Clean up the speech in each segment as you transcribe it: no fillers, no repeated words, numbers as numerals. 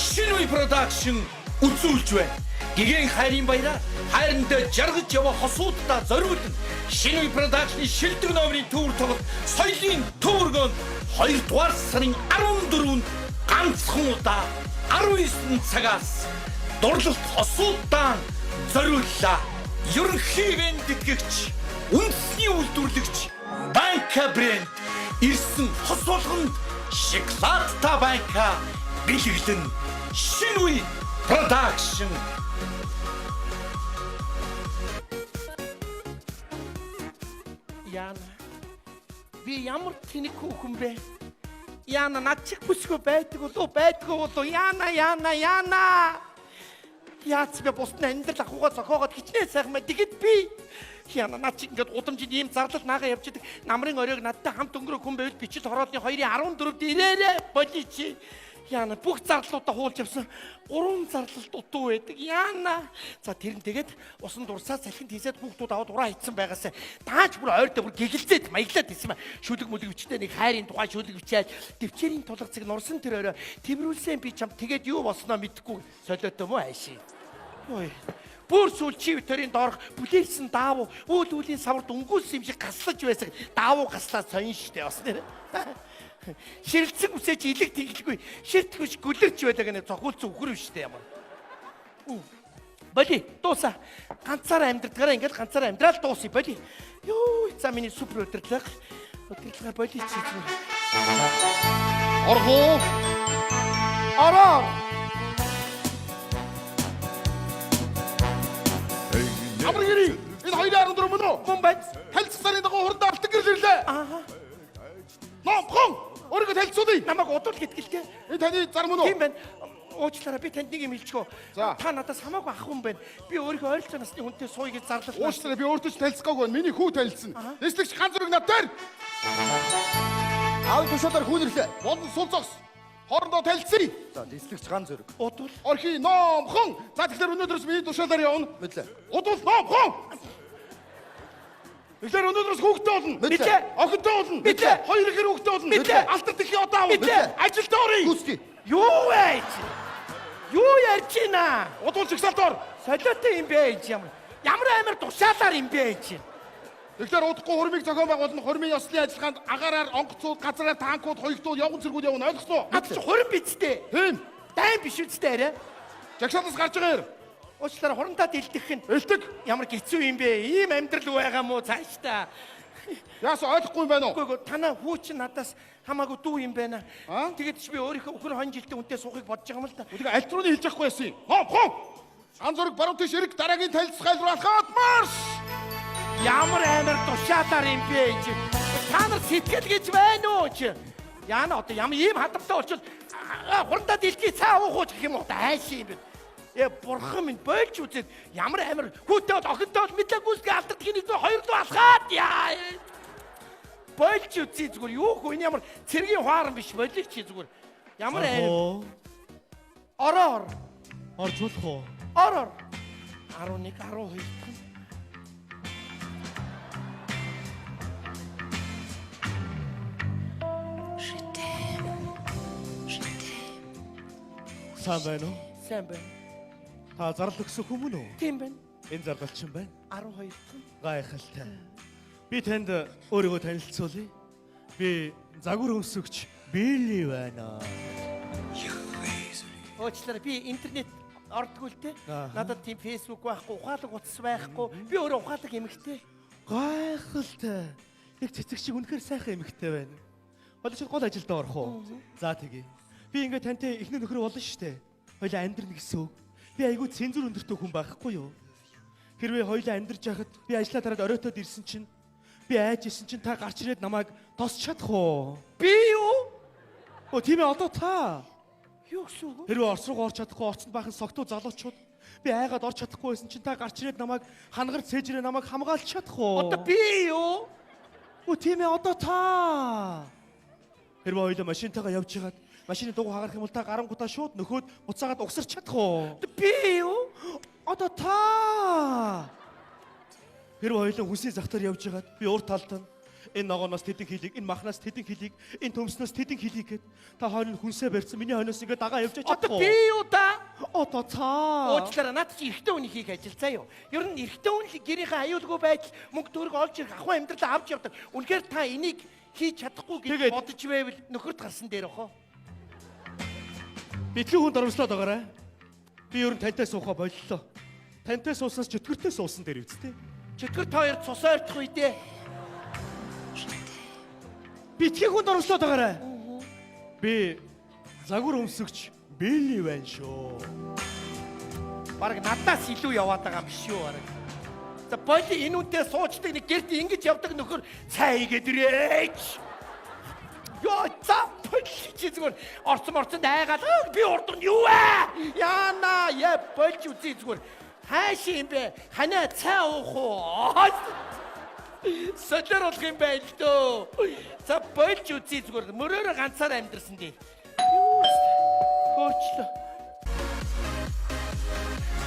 Шинэ үе production үзүүлж байна. Гэгэн хайрын баяраар хайранд жаргаж яваа хосуудаа зориулан Шинэ үе production-ы шилдэг номерын төвөр тоглолт соёлын төвөргөөнд 2 дугаар сарын 14-нд ганцхан удаа 19 цагаас дурлалт хосуудаа зориуллаа. Ерөнхий ивент тэтгэгч, үндэсний үйлдвэрлэгч Банка брэнд ирсэн хос болгонд шоколадтай банка бэлэглэн. Шинэ үе production. Яна. Би ямар тэнэг хүүхэн бэ? Яна над чих бүсгүй байдаг болов байдгүй болов? Яна, Яна, Яна. Яац би бусдын амьдрал ахуйгаа зохиогоод хичнээн сайхан бай. Тэгэд би Яна над чиг ингээд удамжинд ийм зарлал наага явж идэг. Намрын оройг надтай хамт өнгөрөх хүн байвал бичил хороолны 2-14-д ирээрээ болий чи. Яна бүх зарлалуудаа хуулж явсан. 3 зарлал дутуу байдаг. Яна. За тэр нь тэгээд усан дурсаа салхинд хийсээд хүүхдүүд аваад ураа хийцэн байгаасаа. Дааж бүр ойртой бүр гэгэлзээд маяглаад исэн ба. Шүлэг мүлэг бичтэй нэг хайрын тухай шүлэг бичээд төвчээрийн тулга цэг нурсан тэр орой тэрвэрлсэн би чам тэгээд юу болсноо мэдэхгүй солиотой мó айши. Ой. Бүр сүүл чи витэрийн доорх бүлээлсэн даавуу үйл үлийн саварт өнгөөс юм шиг гаслаж байсан. Даавуу гаслаа сонь штэ бас нэр. Ширэлцэн үсэж илэг тэглэгүй. Ширт хүч гүлэрч байлаа гэнэ зохиулсан үхэр биш штэ ямар. Боли дууса. Ганцаараа амьдрдгаараа ингээд ганцаараа амьдрал дуусъя боли. Йоо за миний супер удирдлага. Удирдлага боли чи зүгээр. Орхоо. Ороо. Амар гэрээ. Энэ 2.14 мөн үү? Мөн байна. Танилцах сарын дагуу хурдан алтан гэрэл ирлээ. Ааха. Номхон. Өөрийгөө танилцуулъя. Намайг удуул гэтгэлтэй. Энэ таны зар мөн үү? Тийм байна. Уучлаарай би танд нэг юм хэлчихв. За. Та надаас хамаагүй ах хүн байна. Би өөрийнхөө ойролцоо насны хүнтэй сууя гэж зарлал. Уучлаарай би өөртөө ч танилцах гаагүй байна. Миний хүү танилцсан. Нислэгч ганц зүрэг над дээр. Аав тушаалаар хүн ирлээ. Болон сул зогс. Хоорондоо танилцъя. За, дислэгч ган зүрэг. Удуул. Орхи номхон. За тэгэхээр өнөөдрөөс миний тушаалаар явна. Мэдлээ. Удуул номхон. Тэгэхээр өнөөдрөөс хүүхдтэй болно. Мэдлээ. Охинтой болно. Мэдлээ. Хоёр ихэр хүүхдтэй болно. Мэдлээ. Алтар дэлхийн одоо аав. Мэдлээ. Ажилдаа оръё. Гүсгий. Юу вэ? чи? Юу ярьж байна? Удуул жагсаалд ор. Солиотой юм бэ чи ямар? Ямар амар тушаалаар юм бэ чи? Тэгэхээр удахгүй хурмыг зохион байгуулна. Хурмын ёслолын ажиллагаанд агаараар онгоцууд, газраар танкууд, хоёртууд, явган цэргүүд явна. Ойлгосноо? Над чи хурим бидтэй. Тийм. Дайн биш үстэй арай. Жагсаалаас гарч байгаа юм. Уучлаарай хурандаа дэлдэх нь Элтэг. ямар хэцүү юм бэ? Ийм амьдрал байгаа мó цаашдаа. Яасан ойлгохгүй юм байна уу? Үгүй ээ, танаа хүү чинь надаас хамаагүй дүү юм байна. Аа? Тэгээд чи би өөрийнхөө өхөр хон жилтэй хүнтэй суухыг бодож байгаа юм л да. Тэгээ альтрууны хэлж явахгүй байсан юм. Хоо хоо. Ганц зураг баруун тийш эрг дараагийн танилцах айл руу алхаад марш. Ямар амар тушаалаар юм бэ чи? Та нар сэтгэл гэж байна уу чи? Яна одоо ямар ийм хадамтай болчихвол хурандаа дэлхий цаа уух уу гэх юм уу? Айши юм бэ. Бурхан минь болж үзээд ямар амар хүүтэй бол охинтой бол мэдлэг гүйцэтгэх алдагдах нэг хоёр дуу алхаад яа. Болж үзье зүгээр юу хөө энэ ямар цэргийн хуаран биш болиг чи зүгээр. Ямар амар ороо ор Орж болох уу? ор ор 11 12 Je t'aime, je t'aime. Сайн байна уу? Сайн байна. Та зарлал өгсөн хүмүүн үү? Тийм байна. Энэ зарлал чинь байна. 12 Гайхалтай. Би танд өөрийгөө танилцуулъя. Би загвар өмсөгч Билли байна. Уучлаарай би интернет ордгоо л те. Ааха. Надад тийм Facebook байхгүй, ухаалаг утас байхгүй. Би өөрөө ухаалаг эмэгтэй. Гайхалтай. Яг цэцэг шиг үнэхээр сайхан эмэгтэй байна. Одоо чи гол ажилдаа орох уу? За тэгье. Би ингээд тантай эхнэр нөхөр болно шүү дээ. Хоёлаа амьдрна гэсэн үг. Би айгүй цензуур өндөртэй хүн байхгүй юу? Хэрвээ хоёлаа амьдарч байхад би ажлаа тараад оройтоод ирсэн чинь би айж исэн чинь та гарч ирээд намайг тосч чадах уу? Би юу? Өө тийм ээ одоо та. Юу гэсэн үг вэ? Хэрвээ орц руу орч чадахгүй орцонд баахан согтуу залуучууд би айгаад орч чадахгүй байсан чинь та гарч ирээд намайг хангар цээжрээ намайг хамгаалж чадах уу? Одоо би юу? Өө тийм ээ одоо та. Хэрвээ хоёлаа машинтайгаа явж байгаад машины дугуй хагарах юм бол та гарангуудаа шууд нөхөөд буцаагаад угсарч чадах уу? Одоо би юу? Одоо та. Хэрвээ хоёлаа хүнсний захтар явж байгаад би урд талд нь Энэ ногооноос тэдэн хилийг, энэ махнаас тэдэн хилийг, энэ төмснөөс тэдэн хилийг гэд та хойно хүнсээ барьсан. Миний хойноос ингэ дагаа явж Одоо чадахгүй. би юу да? Одоо цаа. Уучлаарай, наад чи эрэгтэй хүний хийх ажил заа юу. Ер нь эрэгтэй хүн л гэрийнхээ аюулгүй байдал мөнгө төгрөг олж ирэх ахуй амьдралаа авч явдаг. Үнэхээр та энийг хийж чадахгүй гэж Тэгээд- бодож байвал нөхөрт гарсан дээр охоо. Битгий хүн дормслоод байгаарай. Би ер нь тантай суухаа боллоо. Тантай сууснаас чөтгөртэй суусан дээр үсттэй. Чөтгөр та хоёр цус ойртох үедээ Битгий хүн дормслоод байгаарай. Би загвар өмсөгч Билли байна шүү. Бараг надаас илүү яваад байгаа юм биш үү бараг. За боли энэ үнтэй суучдаг нэг гэрт ингэж явдаг нөхөр цай хийгээд ирээч. Йоо за боли чи зүгээр орцсон орцонд айгаал "Өө, би урд нь юу вэ? Яна я болж үзье зүгээр. Хааш юм бэ? Ханаа цай уух уу? Солиор болох юм байна л дөө. За болж үзье зүгээр. Мөрөөрөө ганцаар амьдрсан дээ. Юу хөөрчлөө.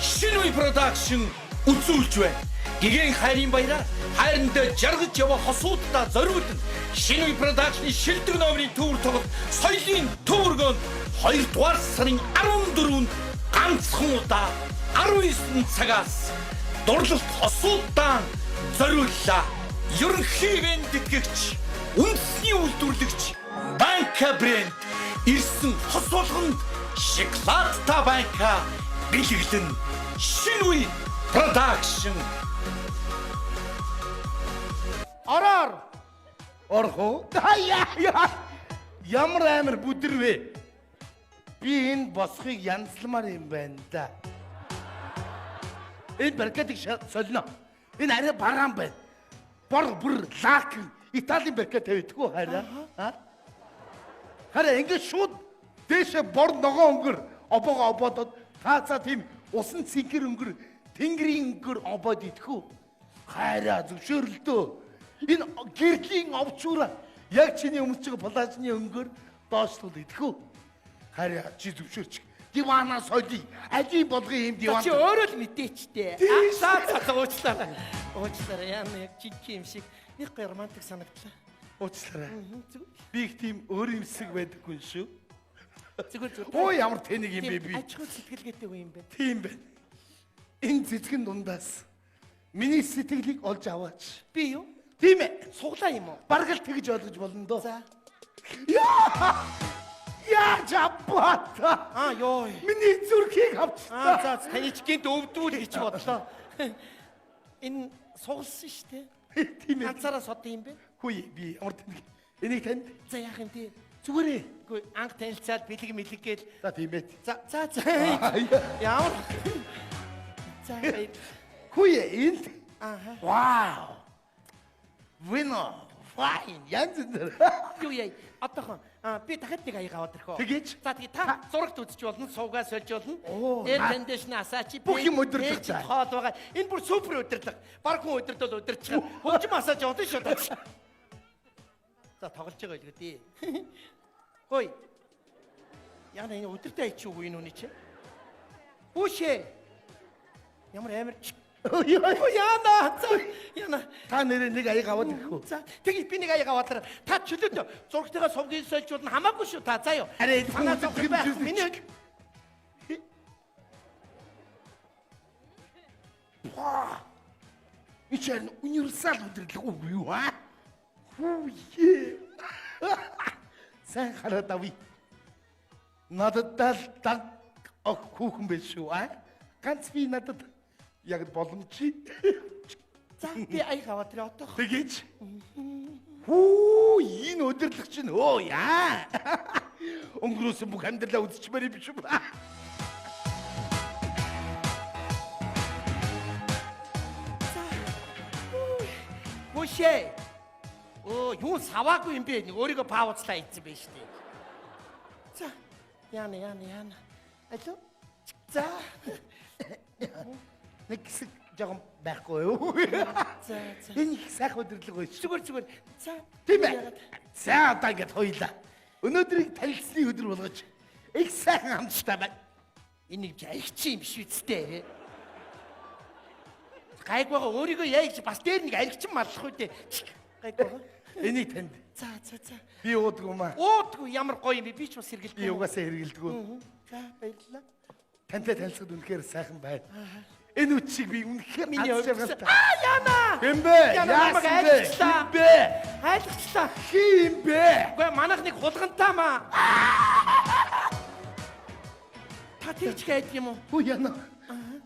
Шинэ үе production үзүүлж байна. Гигэн хайрын баяраар хайранд жаргаж яваа хосуудаа зориулна. Шинэ үе production-ы шилдэг номерын төвөр тоглолт соёлын төвөргөөнд 2 дугаар сарын 14-нд ганцхан удаа 19 цагаас дурлалт хосуудаа зориуллаа. Ерөнхий ивент тэтгэгч, үндэсний үйлдвэрлэгч Банка брэнд ирсэн хос болгонд шоколадтай банка бэлэглэн. Шинэ үе production. Ороор. Орох уу? Яа. Ямар амар бүдэр вэ? Би энэ босхийг янзламар юм байна да. Энэ баркетыг солино. Энэ арай бараан байна. Бор бүр лак Италийн баркет тавьдаггүй хараа. А? Хараа ингээд шууд дээшээ бор ногоон өнгөр обоогоо обоодод таацаа тийм усан цэнхэр өнгөр тэнгэрийн өнгөр обоод идэхүү. Хайраа зөвшөөрлөлтөө. Энэ гэрлийн овчуура яг чиний өмсөж байгаа плажны өнгөр доошлол идэхүү. Хайраа чи зөвшөөрч. Дивана соли алийн болгон юм За диван. чи өөрөө л мэдээч дээ. За за за уучлаарай. Уучлаарай. Яна яг жинхэнэ юм шиг нэг гоё романтик санагдлаа. Уучлаарай. Би их тийм өөр юмсэг байдаггүй шүү. Зүгээр зүгээр. Оо ямар тэнэг юм бэ би. Аж ахуй сэтгэлгээтэй үе юм бэ. Тийм байна. Энэ цэцгэн дундаас миний сэтгэлийг олж аваач. Би юу? Тийм ээ. Суглаа юм уу? Бараг л тэгж ойлгож болно доо. За. Яа! Яа жаббата. Аа ёо. Миний зүрхийг Аа авчлаа. за за, таны ч гинт өвдүүл гэж бодлоо. Энэ сугалсан шүү дээ. Тийм ээ. Ганцаараа сод юм бэ? Хүй би ямар тэнэг. Энийг танд За яах юм те? зүгээрээ. Үгүй анх танилцаад бэлэг мэлэг гээл. За тийм ээ. За за за. Аа, Ямар. За баяр. Хүй энд. Ааха. Вау. Вино. Вайн. Янз бүр. Юу яа? Одоохон би дахиад нэг аяга аваад ирэх үү? Тэгээч. За тэгээ та зурагт үзэж болно, сувгаа сольж болно. Оо, Air наа- condition асаач. Бүх юм удирдлага цаа. Хоол байгаа. Энэ бүр супер удирдлага. Бараг хүн удирдвал удирдчих. Хөгжим асааж явуулна шүү дээ. За тоглож байгаа илгээ дээ. Хөөе. Яна энэ удирдах айч юу энэ үний чи? Хүүшээ. Ямар амар Йоо. Яна за яна. Та нэрээ нэг аяг аваад ирэх үү? За тэгье би нэг аяга аваад та чөлөөт зурагтайгаа сувгийн сольж болно хамаагүй шүү та заа юу. Арай энэ Санаа хүн зовх удирдах байх. юм Миний хувьд Энэ чинь универсал удирдлага үг юу аа? Хүүе. Сайн хараад авъя. Надад л даг ох хүүхэн биш шүү аа? Ганц би надад яг боломжий. За би аяга аваад ирээ одоох. Тэгээч. Хүү энэ удирдлага чинь өө яа. Өнгөрөөсөн бүх амьдралаа үзчихмээр юм биш үү? Хүүшээ. Өө юу саваагүй юм бэ? Нэг өөрийгөө паузлаа ийцэн байж тээ. За яна яна яна. Алло. За Нэг хэсэг жоохон байхгүй юу? за за. Энэ их сайхан удирдлага байж. Зүгээр зүгээр. За Тийм ээ. За одоо ингэж хоёлаа. Өнөөдрийг танилцсны өдөр болгож их сайхан амттай байна. Энэ нэг аригч юм биш үсттэй. Гайг байгаа өөрийгөө яа гэж бас дээр нэг аригчин маллах үү дээ. Гайг байгаа. Энийг танд. За за за. Би уудгүй маа. Уудгүй ямар гоё юм бэ? Би ч бас хэргэлдэг. Би угаасаа хэргэлдэггүй. За баярлалаа. Тантай танилцахад үнэхээр сайхан байна. Энэ үчиг би үнэхээр Миний аз хувьд. жаргалтай. Аа яна. Хэн бэ? Яна намайг Яасан бэ? айлгчлаа. Хэн бэ? Айлгчлаа. Хин юм бэ? Үгүй манайх нэг хулгантаа маа. Та тэр ч гэдэг юм уу? Хүү яна.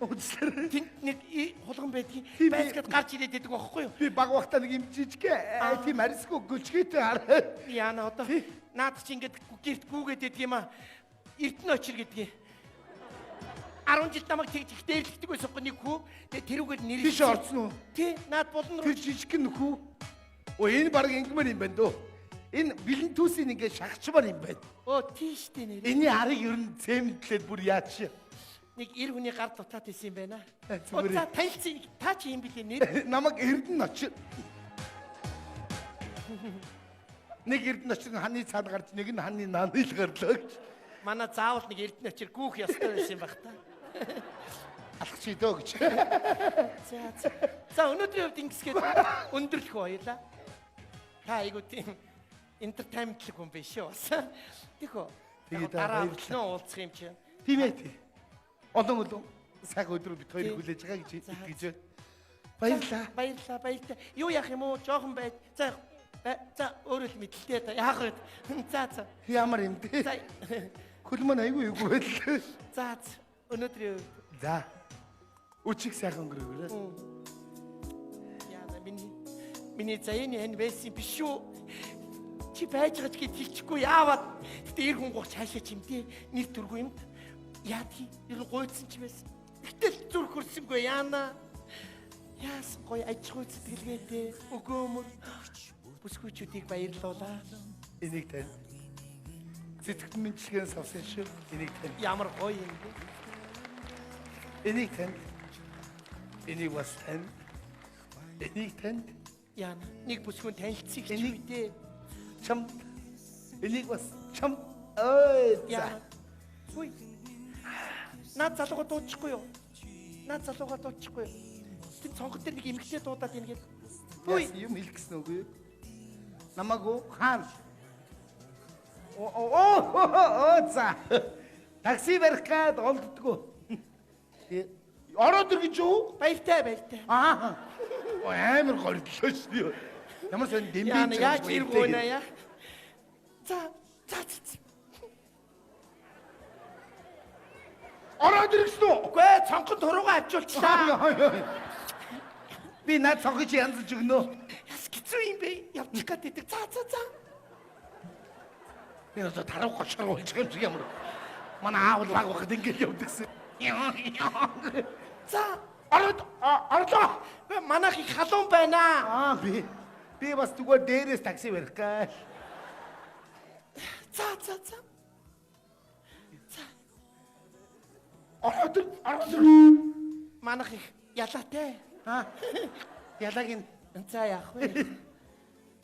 Уучлаарай. Тэнд нэг хулган байдгийг Тийм ээ. байцгаад гарч ирээд байдаг байхгүй юу? Би баг багтаа нэг юм жижигхэн тийм арьсгүй гөлчгээтэй хараа. Яна одоо наад чи ингээд гэрт гүүгээд байдаг юм аа. Эрдэнэ очир гэдгийг. 10 жил намайг тэгж их дээрлэгдэг байсан хгүй нэг хүү. Тэгээ тэрүүгээр нэрээ. Тийш орцсон уу? Тий, наад булан руу. Тэр жижигхэн нөхөө. Өө энэ баг ингэмэр юм байна дөө. Энэ бэлэн түүсийн ингээд шахачмаар юм байна. Өө тийш дээ нэрээ. Энийн арыг ер нь цемэнтлээд бүр яач. Нэг эр хүний гар дутаад исэн юм байна. Зүгээр. Оо за танилцъя. Та чи юм бэлээ нэр. Намайг Эрдэнэ очир. Нэг Эрдэнэ очир нь ханы цаана гарч нэг нь ханы нааны л гарлаа гэж. Манай заавал нэг Эрдэнэ очир гүүх ёстой байсан юм баг та. Алхах дөө гэж. За за. За өнөөдрийн хувьд ингэсгээд өндөрлөх баялаа. Та айгуу тийм entertainment хүн биш үү бас. Тийх үү? Тэгээ да, дараа баярлалаа. өчнөө уулзах юм чи. Тийм ээ тий. Олон олон сайхан өдрөө бит хоёрыг Тий. хүлээж байгаа гэж За. итгэж байна. Баярлалаа. Баярлалаа, баярлалаа. Юу яах юм уу? Жохон байд. За за өөрөө л мэдлээ та. Яах вэ? За за. Ямар юм бэ? За Хөл маань айгүй эвгүй байлаа. за за. Өнөөдрийн хувьд За. Үчиг сайхан өнгөрөөгөө. яана миний заяаны хань байсан юм биш үү? Чи байж байгаа ч гэж хэлчихгүй яаваад. Гэтэ эр хүн гох цаашаа чимдээ нэр төргүй юмд яадгийг ер нь гуйдсан ч байсан. Гэтэл зүрх хөрсөнгүй яана. Яасан гоё аж ахуй сэтгэлгээтэй өгөөмөр бүсгүйчүүдийг баярлуулаа. Энийг тань. Сэтгэл мэндчилгээнээс авсан шүү. Энийг тань. Ямар гоё юм бэ? Энийг танд. Энийг бас танд. Энийг танд. Яана нэг бүсгүйн танилцъя гэж Энийг- үдээ. Чам. Энийг бас чам. Ой за. Яана. Хүй. Наад залууга дуудчихгүй юу? Наад залууга дуудчихгүй юу? Тэр цонхон дээр нэг эмэгтэй дуудаад ийн гэл. Хүй. Яасан юм хэлэх гэсэн үг юу? Намайг уу хаан. О о о за. Такси барих гад олддгоо. Ороод ир гэж юу? Баяртай баяртай. Аа. Амар гордлоо шүү дээ. Ямар сонь дэмбий Яана яаж иргүүнэ яа? За за за. Ороод ир гэсэн үү? Үгүй ээ, цонхон туруугаа авчуулчлаа. Би наад цонхыг чи янзлж өгнө. Яс хэцүү юм бэ? Явчих гээд идэг. За за за. Би одоо тарав гошоор болж байгаа юм шиг ямар. Манай аав л баг багт ингэж явдагсэн. За. Ороод орлоо. Үгүй манайх их халуун байна. Аа би бас зүгээр дээрээс такси барих гээл. За за за. Ороод ир, ороод ир. Манайх их ялаатай. Аа. Ялагийн За яах вэ?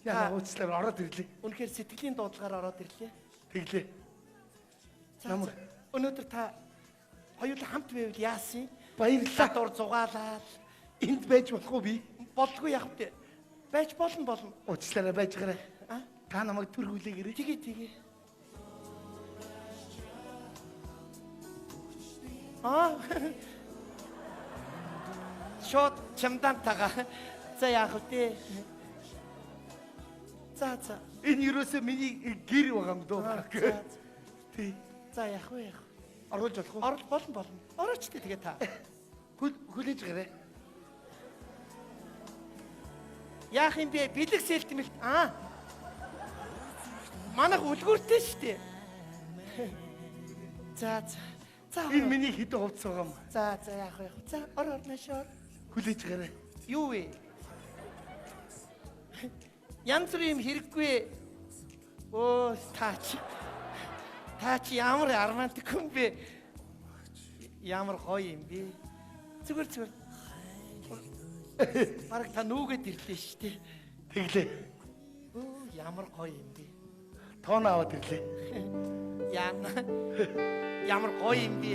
яна уучлаарай ороод ирлээ. Үнэхээр сэтгэлийн дуудлагаар ороод ирлээ. Тэглээ. За, Намайг- за. Өнөөдөр та хоёулаа хамт байвал яасан? Баярлалаа. Дуур зугаалаад Энд байж болох уу би? болдгүй яах вэ? Байж болно болно. Уучлаарай байж гараа. А? Та намайг төр хүлээгээрэй. Тэгээ тэгээ. Аа. Шот чамдантага. За яах вэ? За за. Энэ ерөөсөө миний гэр байгаа юм дөө. За за. Тий. За яах вэ яах вэ? Оруулж болох уу? Орол болно болно. Орооч тээ тэгээ та. Хүлээж гараа. Яах юм бэ? Бэлэг сэлтмэлт. Аа. Манайх үлгүүртэй шүү дээ. За за. За. Энэ миний хэдэн хувцас байгаа юм. За за яах вэ? яах вэ? За ор ор нааш ор. Хүлээж гараа. Юу вэ? Янз бүрийн юм хэрэггүй. Өө та чи. Та чи ямар романтик хүн бэ? Ямар гоё юм бэ? Зүгээр зүгээр. Бараг та нүүгээд ирлээ шүү дээ. Тэглээ. Өө ямар гоё юм бэ? Тоон аваад ирлээ. Яна. Ямар гоё юм бэ?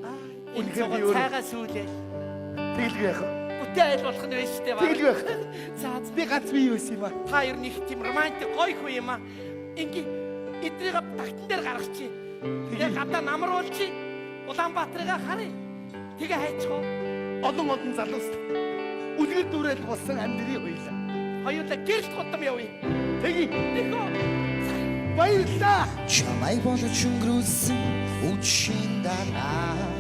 Аа, Үнэхээр энэ би өөрөө- цайгаа сүүлээ. Тэглгүй яах вэ? Гэрэлтэй айл болох нь байна шүү дээ. Тэгэл байх. За за. Би ганц бие юу юм аа. Та ер нь их тийм романтик гоё хүн юм аа. Ингээ эдрийг тагтан дээр гаргачих. Тэгээ гадаа намруулчих. Улаанбаатарыг харъя. Тэгээ хайчих уу. Олон олон залуус үлгэр дуурайл болсон амьдрын хоёлаа. Хоёулаа гэрэлт гудам явъя. Тэгье. Тэхөө. Баярлалаа. Чамайг болж өнгөрүүлсэн үдшийн дараа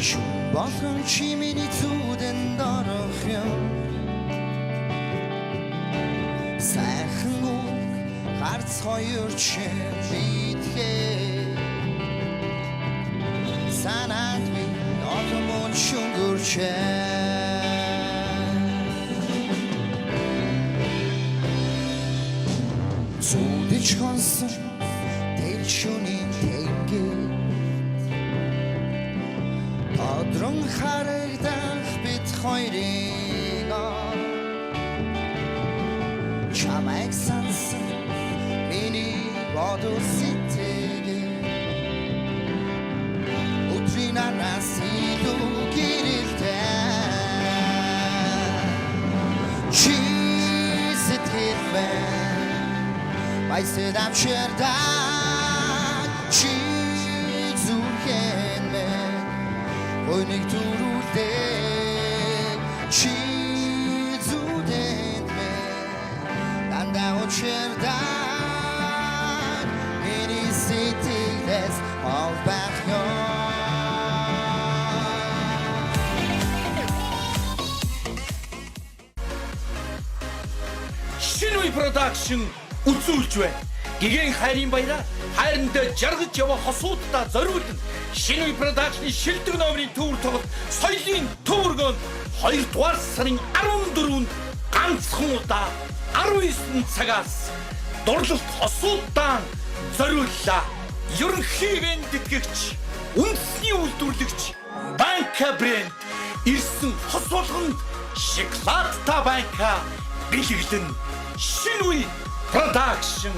Шүн болгон чи миний зүудэнд орох юм. Сайхан үг гарц хоёр чинь бидхээ. Санаад би олон мөн шүнгөрчээ. Зүудэж хонсон тэр шөнийн тэнгэр Тодрон харагдах бид хоёрыг чамайг сансан миний бодол сэтгэл өдрийн араас илүү гэрэлтэй. Чи сэтгэл баясад авчирдаг. Чи зүрхэн мэн гойныг төрүүлдэг. Чи зүудэнд мэн дандаа учирдаг. Миний сэтгэлээс хол байх юм. Шинэ үе production үзүүлж байна. Гэгээн хайрын баяраар хайрандаа жаргаж яваа хосуудаа зориулан Шинэ үе production-ы шилдэг номерын төвөр тоглолт соёлын төв өргөөнд 2 дугаар сарын 14-нд ганцхан удаа 19 цагаас дурлалт хосуудаа зориуллаа. Ерөнхий ивент тэтгэгч, үндэсний үйлдвэрлэгч Банка брэнд ирсэн хос болгонд шоколадтай банка бэлэглэн. Шинэ үе production.